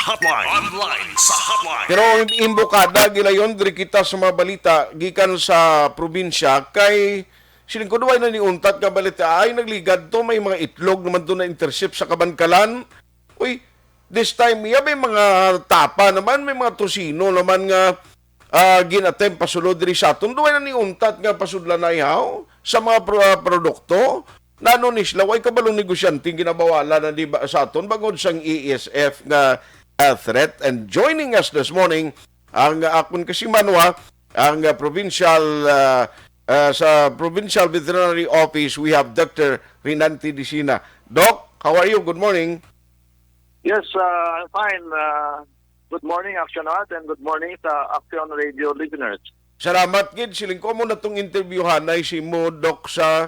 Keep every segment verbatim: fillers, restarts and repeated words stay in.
Hotline. Online sa hotline. Pero im-, imbukada gilayon diri kita sa mga balita gikan sa probinsya kay siling ko duway na niuntat nga balita ay nagligad to, may mga itlog naman to na intercept sa Kabankalan. Uy, this time iya may mga tapa naman, may mga tusino naman nga ah, gin-attempt pasulod diri sa aton. Duway na niuntat nga pasudlanay haw sa mga pro-, ah, produkto. Nano ni sila, way kabalong negosyante ginabawalan na di ba sa aton bangod sang E S F nga, ah, threat. And joining us this morning, ang, ah, akon kasimanwa, ang, ah, provincial, ah, ah, sa Provincial Veterinary Office, we have Doctor Rinante Dicina. Doc, how are you? Good morning. Yes, uh, I'm fine. Uh, good morning, Action Art, and good morning sa Action Radio listeners. Salamat gid. Siling ko mo na tong interviewhanay si mo, Doc, sa,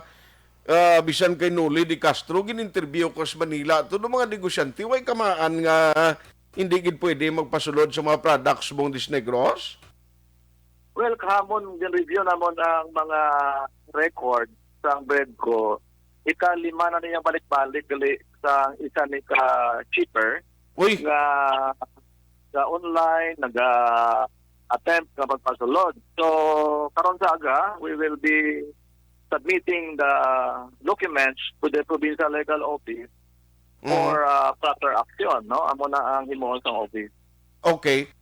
ah, bisan kay Noli de Castro, gin-interview ko sa Manila. Todo mga negosyante, way kamaan nga hindi gid pwede magpasulod sa mga products mong Disnegros? Well, kahamon, gin-review namon ang mga record sang bread ko. Ikalima na niyang balik-balik gali sa isa ni ka shipper Uy, nga sa online, naga-attempt nga magpasulod. So, karon sa aga, we will be submitting the documents to the provincial legal office mm, for, uh, proper action, no? Amo na ang himuon sang office. Okay.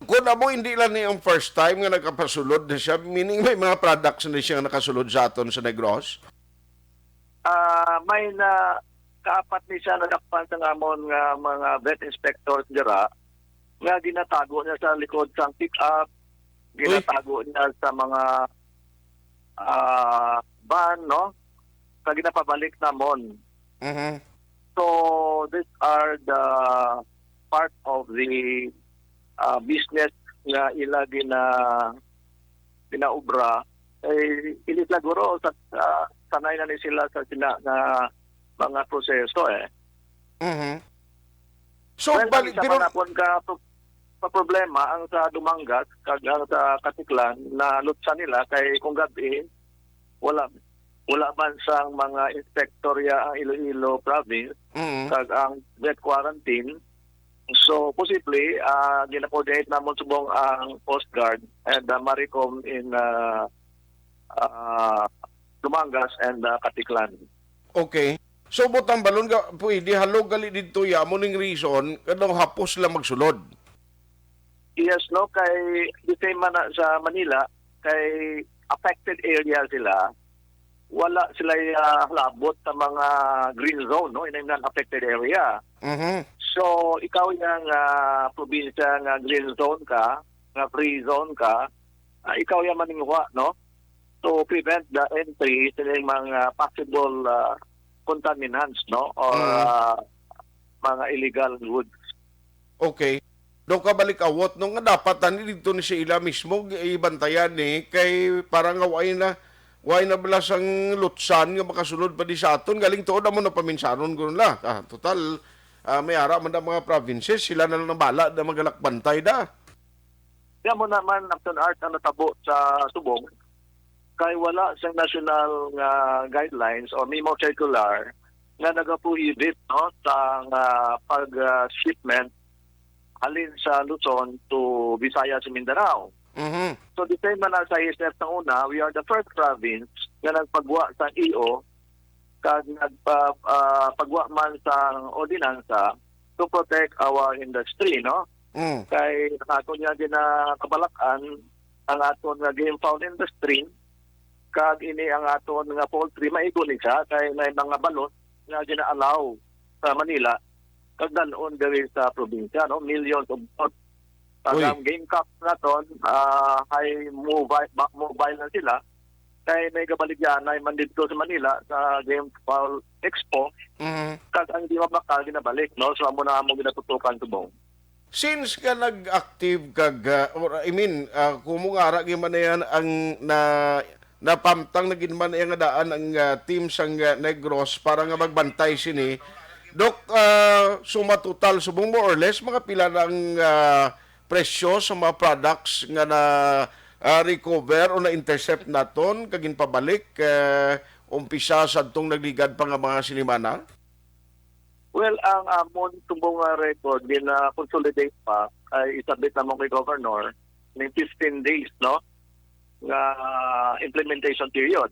Kung amo, hindi lang ni ang first time nga nakapasulod na siya, meaning may mga products na siya nga nakasulod sa aton sa Negros? Ah, may na kaapat ni siya nadakpan sa ngamon nga mga vet inspectors dira nga ginatago niya sa likod sang pick-up, Uy. Ginatago niya sa mga, ah, van, no? Kag ginapabalik namon. Mhm. So, these are the part of the, ah, business nga ila gina-, ginaobra. Eh, hindi sila guro, sa, sa, sanay na ni sila sa sina-, nga mga proseso, eh. Mhm. So, Well, ang bali-, isa pero pa napon ka pro-, pa problema ang sa Dumangas kag ang sa Caticlan na lutsa nila kay kung gab-i wala, wala man sang mga inspector ya ang Iloilo province Mm. kag ang vet quarantine. So, posible, ah, gina-coordinate namon subong ang Coast Guard and, ah, Maricom in, ah, ah, Dumangas and, ah, Caticlan. Okay. So, butang balon nga pwede halog gali didto ya, amo ning reason nga daw hapos lang magsulod. Yes, no, kay the same man na sa Manila, kay affected area sila. Wala sila, ah, halabot sa mga green zone, no, in an affected area. Mhm. So, ikaw yang, ah, probinsya nga green zone ka, nga free zone ka, ah, ikaw yang maninguha, no? To prevent the entry sa mga possible, ah, contaminants, no? Or, Mm. ah, mga illegal goods. Okay. Do ka balik awot, no, nga dapat ani dito ni sa ila mismo gi-, ibantayan ni kay para nga way na, way na bala sang lutsan nga makasulod pa di sa aton. Galing tuod amo na paminsaron ko nila. Ah, total, ah, may ara man ang mga provinces, sila na lang nabala na magalakbantay da. Kaya mo naman, Action Art, ang natabo sa Subong, kay wala sa national nga guidelines o memo circular nga nagaprohibit, no, sa nga pag, ah, shipment halin sa Luzon to Visayas, Mindanao. Mhm. So, the same man na sa E S F sa una, we are the first province nga nagpagwa sa E O kag nagpa-, ah, pagwa man sa ordinansa to protect our industry, no? Mm. Kay ang aton nga ginakabalakan, ang aton nga game fowl industry, kag ini ang aton nga poultry, maigo ni siya, kay may mga balot nga gina-allow sa Manila, kag dal-on diri sa probinsya, no? Millions of balot. Kag Uy. ang game cock naton, ah, high mobile, ba-, mobile na sila. Kay may gabaligyanay man dito sa Manila, sa Game Fowl Expo. Mhm. Kag ang di mabakal, ginabalik, no? So, amo na among ginatutukan subong. Since nga nag-active kag, ah, or, I mean, ah, kumo nga ara gyud man na yan ang na, napamtang na gid man iya nga daan ang, ah, team sang, ah, Negros para nga magbantay sini. Doc, ah, suma total, subong more or less, mga pila na ang, ah, presyo sa mga products nga na, ah, recover o na-intercept naton kag ginpabalik, ah, umpisa sadtong nagligad pa nga mga sinimana? Well, ang amon subong nga record, gina-consolidate pa, ay isabit namon kay Governor ning fifteen days, no, nga implementation period.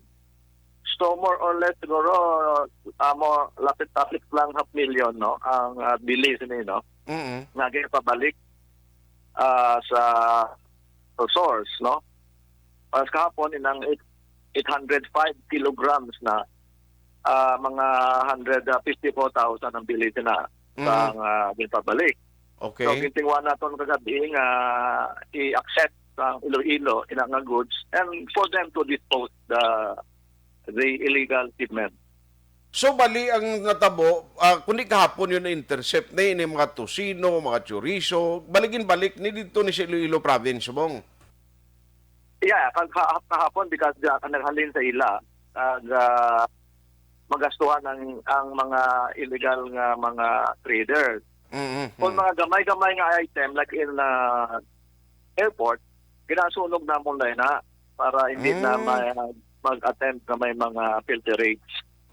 So, more or less, siguro, amo, lapit-lapit lang half million, no, ang, ah, bili sini, no, Mm. nga ginapabalik, ah, sa source, no? Para sa kahapon, inang eight, eight hundred five kilograms na, ah, mga hundred fifty-four thousand ang bili sina Mm. sa, ah, ginpabalik. So, Okay. gintinguha naton kagabi nga i-accept ang Iloilo ina nga goods and for them to dispose the the illegal shipment. So, bali ang natabo, ah, kundi kahapon yun na-intercept na yun, yung mga tocino, mga chorizo, baligin-balik ni dito ni sa Iloilo Province, Bong. Yeah, kag ha-, kahapon, because di ang naghalin sa ila, kag, ah, magastuhan ang, ang mga illegal nga mga traders. Mm, Kung mm. mga gamay-gamay nga item, like in, ah, airport, ginasunog namon na yun, ha, para hindi na Mm. ma-, mag-attempt na may mga filterage.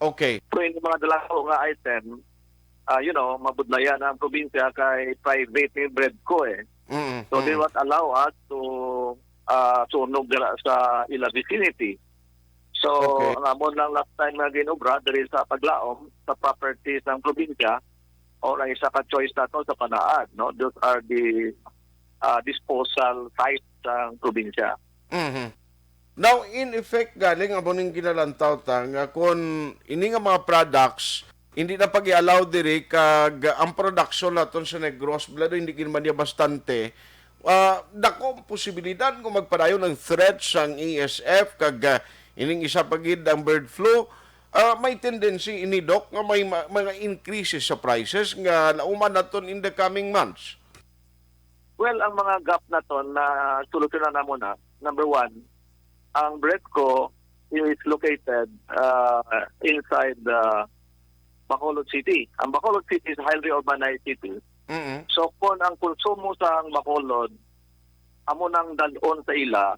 Okay. Pero yung mga dalaho nga item, ah, you know, mabudlayan ang probinsya kay private ni Bredco, eh. Mm, So, they mm. won't allow us to, ah, sunog dira sa ila vicinity. So, Okay. ang amon lang last time nga ginobra diri sa Paglaom, sa property sang probinsya, o ang isa ka choice nato sa Panaad, no? Those are the, ah, disposal sites sang probinsya. Mhm. Now, in effect, galing amo ning ginalantaw ta nga kung ini nga mga products hindi na pag-i-allow diri, kag ang production naton sa Negros, Blado, hindi gid man niya bastante, ah, dako ang posibilidad kung magpadayon ang threat sang A S F, kag, ah, ining isa pa gid ang bird flu, ah, may tendency ini, Doc, nga may ma-, mga increases sa prices nga lauman naton in the coming months. Well, ang mga gap naton na solusyonan namo na, number one, ang Bredco is located, ah, inside, ah, Bacolod City. Ang Bacolod City is a highly urbanized city. Mm-mm. So, kung ang konsumo sa ang Bacolod, amo nang dal-on sa ila,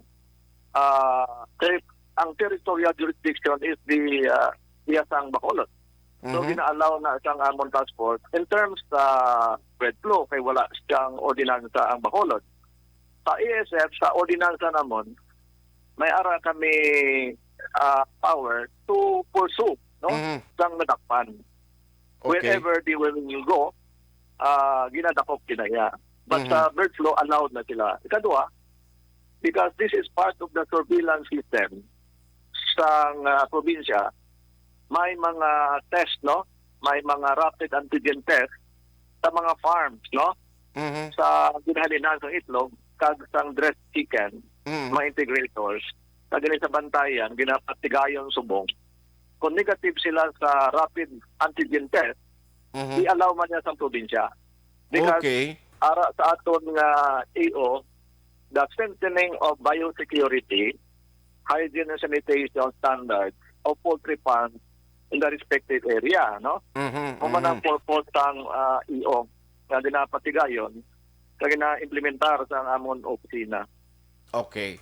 ah, ter-, ang territorial jurisdiction is the, ah, iya sang Bacolod. So, Mhm. gina-allow na sang amon task force in terms sa bird flu, kay wala siyang ordinansa ang Bacolod. Sa A S F, sa ordinansa namon, may ara kami, ah, power to pursue, no? Mhm. Sang nadakpan. Okay. Wherever they will go, ah, ginadakop kinaya. But Mhm. sa bird flu, allowed na sila. Ikadua, because this is part of the surveillance system sang, ah, probinsya, may mga test, no? May mga rapid antigen test sa mga farms, no? Mhm. Sa ginhalinan sang itlog, kag sang dressed chicken, Mhm. mga integrators, sa gini sa bantayan, ginapatigayon subong. Kung negative sila sa rapid antigen test, Mhm. i-allow man niya sa probinsya. Because Okay. ara sa aton nga E O, the strengthening of biosecurity, hygiene and sanitation standards of poultry farms in the respective area, no? Mhm, Kung man ang mhm. purpose sang, ah, E O nga ginapatigayon, nga gina-implementar sa amon opisina. Okay.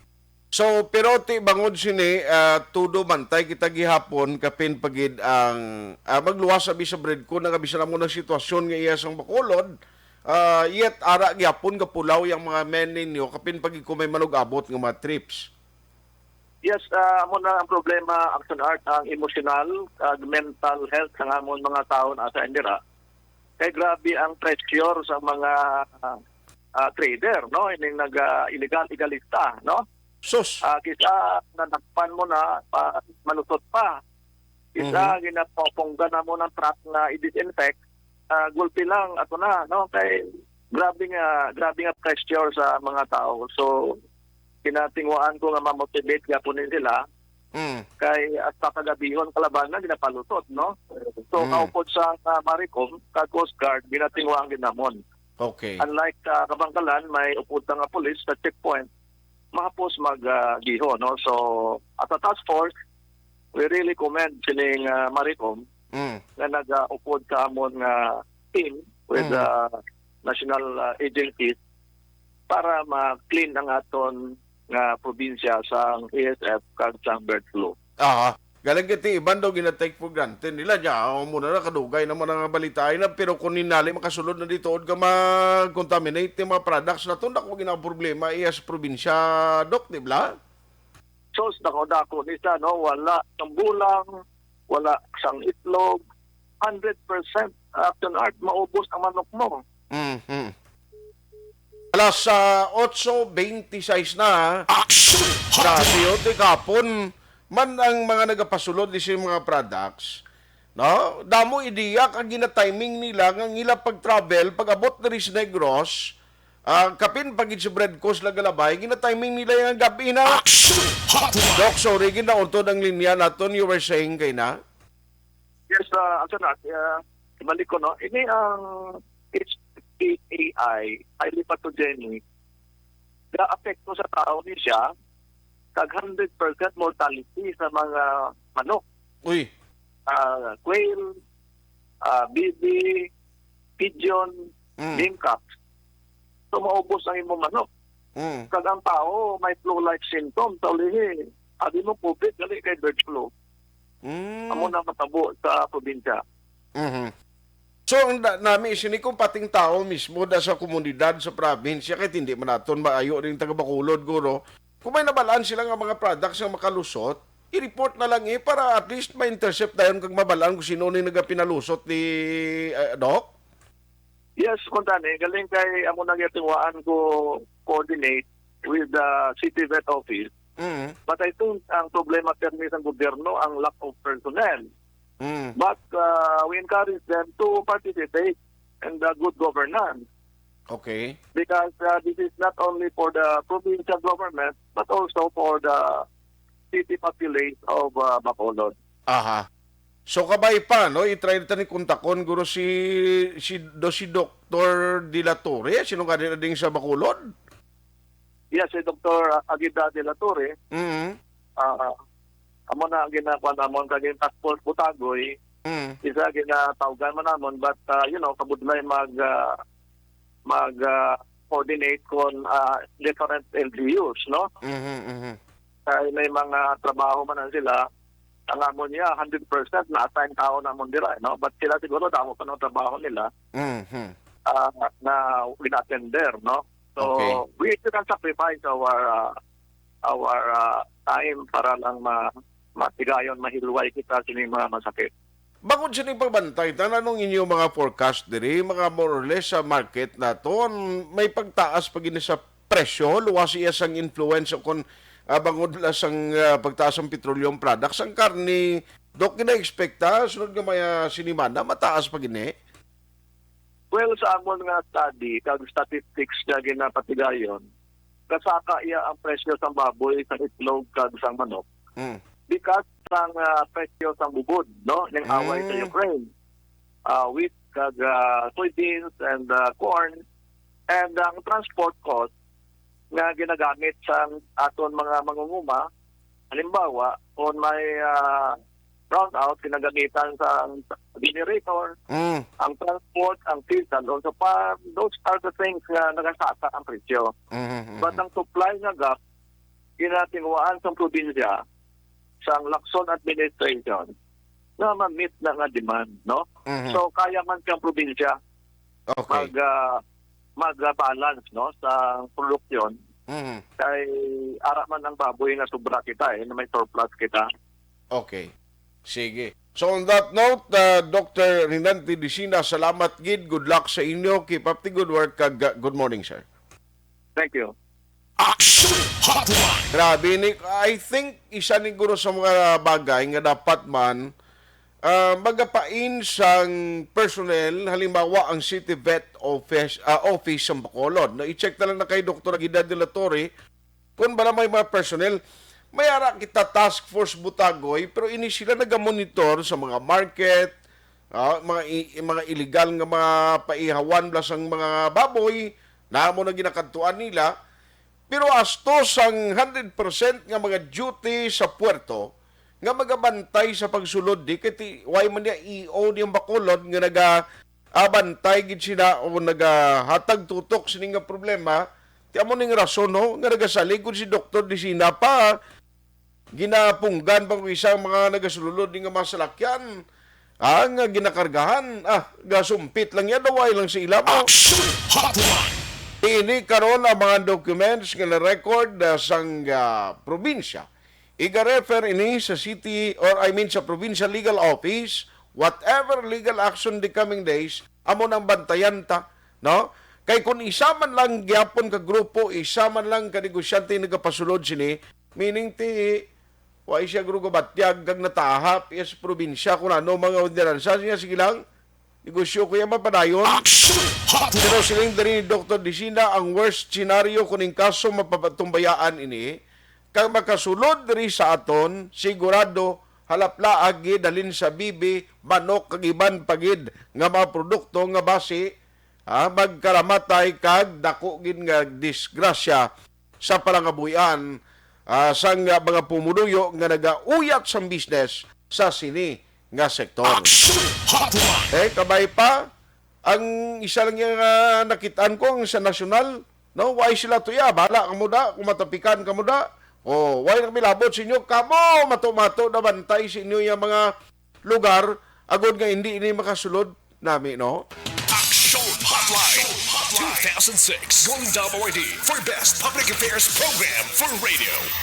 So, pero ti bangod sini, ah, tudo bantay kita gihapon, kapin pa gid ang, ah, magluwas abi sa Bredco, nga bisan amo nang sitwasyon nga iya sang Bacolod, ah, yet ara gihapon kapulaw yang mga men ninyo, kapin pa gid kung may manug-abot nga mga trips. Yes, ah, amo na ang problema, Action Art, ang emosyonal, ah, mental health sang amon mga tawo na sa indira. Kay grabe ang pressure sa mga, ah, ah, trader, no? Ining nag, ah, illegal, igalista, no? Sus! Ah, kisa nadakpan mo na, pa, malusot pa. Kisa Mhm. ginapopongga na mo ng truck na i-disinfect, ah, gulpi lang, ato na, no? Kay grabe nga, grabe nga pressure sa mga tao. So, kinatingwaan ko nga ma-motivate gyapon ni sila. Mm. Kay hasta kagabihon kalaban na ginapalusot, no? So, Mm. kaupod sa, ah, Maricom, kag Coast Guard, ginatingwaan gid namon. Okay. Unlike sa Kabangkalan, may upod ta nga pulis sa checkpoint, mahapos mag, ah, giho, no? So, as a task force, we really commend sining, ah, Maricom Mm. nga nag-, ah, upod sa amon nga team with, Mm. ah, national, ah, agencies para ma-clean ang aton nga probinsya sang A S F kag sang bird flu. Aha. Galing kay ti iban daw gina-take for granted nila. Nya, amo na, kadugay naman ang balita ay na, pero kung ninali makasulod na dito, ka mag-contaminate yung mga products na to, naku, ginaproblema iya sa probinsya, Doc, di ba? Sos, dako-dako ni siya, no? Wala sang bulang, wala sang itlog, hundred percent after art, maubos ang manok mo. Mhm. Alas ah, otso bente sais na, ha? Action Grabe Hotline! Yun, ti kapon man ang mga nagapasulod di sa mga products. No? Damo ideya kag gina-timing nila nga ang ila pag-travel, pag-abot diri sa Negros, ah, kapin pa gid sa Bread Co sila galabay, gina-timing nila yung gabi na. Action Hotline! Doc, sorry, ginautod ang linya naton, you were saying kay na? Yes, uh, asa na? Uh, balik ko, no? Ini ang H P A I, highly pathogenic, ga-apekto sa tao ni siya, kag hundred percent mortality sa mga manok. Uy. Uh, quail, uh, bibi, pigeon, Mm. game cocks. So, maubos ang imong manok. Mm. Kag ang tao may flu-like symptoms, sa ulihi, abi mo COVID, gali kay bird flu. Mm. Amo na matabo sa probinsya. Mhm. So, ang da, nami sini kung pating tao mismo da sa komunidad, sa probinsya, kay hindi man naton maayo rin taga Bacolod, guro. Kung may nabalaan sila nga mga products nga makalusot, i-report na lang eh, para at least ma-intercept dayon kag mabalaan kung sino ni nagapinalusot ni, eh, Doc? Yes, kung tani, galing kay amo na ginatinguhaan ko coordinate with the city vet office. Mm. But I think ang problema permi sa gobyerno ang lack of personnel. Mm. But uh, we encourage them to participate in the good governance Okay. because uh, this is not only for the provincial government but also for the city populace of uh, Bacolod. Aha. So kabay pa, no, i-try ta ni kontakon guro si si do si Doktor De La Torre, sino nga din ding sa Bacolod? Yes, si Doktor Agida de la Torre, Mm. ah, amo na ang ginakuha namon kag yung task force Butagoy, Mm. isa ginatawgan man namon, but uh, you know, kabudlay mag uh, mag uh, coordinate kon uh, different L G Us, no? Mhm, mhm. Kay may mga trabaho man na sila, ang amon niya hundred percent na-assign tao namon dira, no? But sila siguro damo pa ng trabaho nila Mhm. uh, na gina-attender, no? So, Okay. we can sacrifice our uh, our uh, time para lang ma matigayon, mahilway kita sining mga masakit. Bangod sa ning pagbantay, tan-, anong inyo mga forecast diri, mga more or less sa market naton, may pagtaas pa gini sa presyo, luwas iya sang influence o kon ah, bangod la sang ah, pagtaas sang petroleum products, ang karne, Dok, gina-expecta sunod nga mga sinimana mataas pa gini? Well, sa amon nga study kag statistics nga ginapatigayon, kasaka iya ang presyo sang baboy, sang itlog kag sang manok Mm. because sang ah, presyo sang bubod, no, ning away sa Mm. Ukraine. Ah, wheat kag ah, soybeans and ah, corn, and ang transport cost nga ginagamit sang aton mga mangunguma. Halimbawa, kung may ah, brownout, ginagamitan sa generator, Mm. ang transport, ang feed, and also farm, those are the things nga nagasaka ang presyo. Mhm, mhm. But ang supply nga gap, ginatinguhaan sa probinsya, sa Lacson administration, na ma-meet na nga demand, no? Mhm. So, kaya man siyang probinsya Okay. mag ah, mag-balance, no, sa produksyon. Mhm. Kay ara man ang baboy nga sobra kita, eh, na may surplus kita. Okay. Sige. So on that note, uh, Doctor Rinante Dicina, salamat gid. Good luck sa inyo. Keep up the good work. Kag, uh, good morning, sir. Thank you. Action Hotline! Grabe ni, I think isa ni guro sa mga bagay nga dapat man ah, magapain sang personnel, halimbawa ang City Vet Office, ah, Office sa Bacolod. No, i-check na lang na kay Doktor Agida de la Torre kung bala may mga personnel. May ara kita task force Butagoy, pero ini sila nagamonitor sa mga market, ah, mga i- mga illegal nga mga paihawan bala sang mga baboy, namo na ginakadtuan nila. Pero asto sang hundred percent nga mga duty sa puerto nga magabantay sa pagsulod di kay ti way man niya E O niyang Bacolod nga nagaabantay gid sila o nagahatag tutok sini nga problema, ti amo ning rason, no, nga nagasalig gud si Doktor Dicina pa ginapunggan pa kung isang mga nagasulod nga mga salakyan, ah, nga ginakargahan, ah, gasumpit lang yan, daway lang sa ila mo. Action Hotline! Ini karon ang mga documents nga na-record, ah, sang, ah, probinsya. Iga-refer ini sa city, or I mean sa provincial legal office, whatever legal action the coming days, amo nang bantayan ta, no? Kay kung isa man lang gyapon ka grupo, isa man lang ka negosyante nagapasulod sini, meaning ti, wa siya guro gabatyag kag natahap iya sa probinsya kung ano mga ordenansa niya, sige lang, negosyo ko yan mapadayon. Action Hotline! Pero siling diri ni Doktor Dicina, ang worst scenario kung ning kaso mapapatumbayaan ini, kag makasulod diri sa aton, sigurado, halaplaag gid halin sa bibi, manok, kag iban pa gid nga mga produkto nga basi, ah, magkaramatay kag dako gid nga disgrasya sa palangabuhian, ah, sang, ah, mga pumuduyo nga nagauyat sang business sa sini nga sektor. Action Hotline! Eh, kabay pa, ang isa lang yung, ah, nakitaan ko, ang sa nasyonal, no? Why sila tuya? Bala kamo da, kung matapikan kamo da. O, why nagmilabot sa inyo? Kamo, mato-mato na bantay sa inyo yung mga lugar, agod nga hindi ini makasulod nami, no? Action Hotline two thousand six Golden Dome Awardee for Best Public Affairs Program for Radio.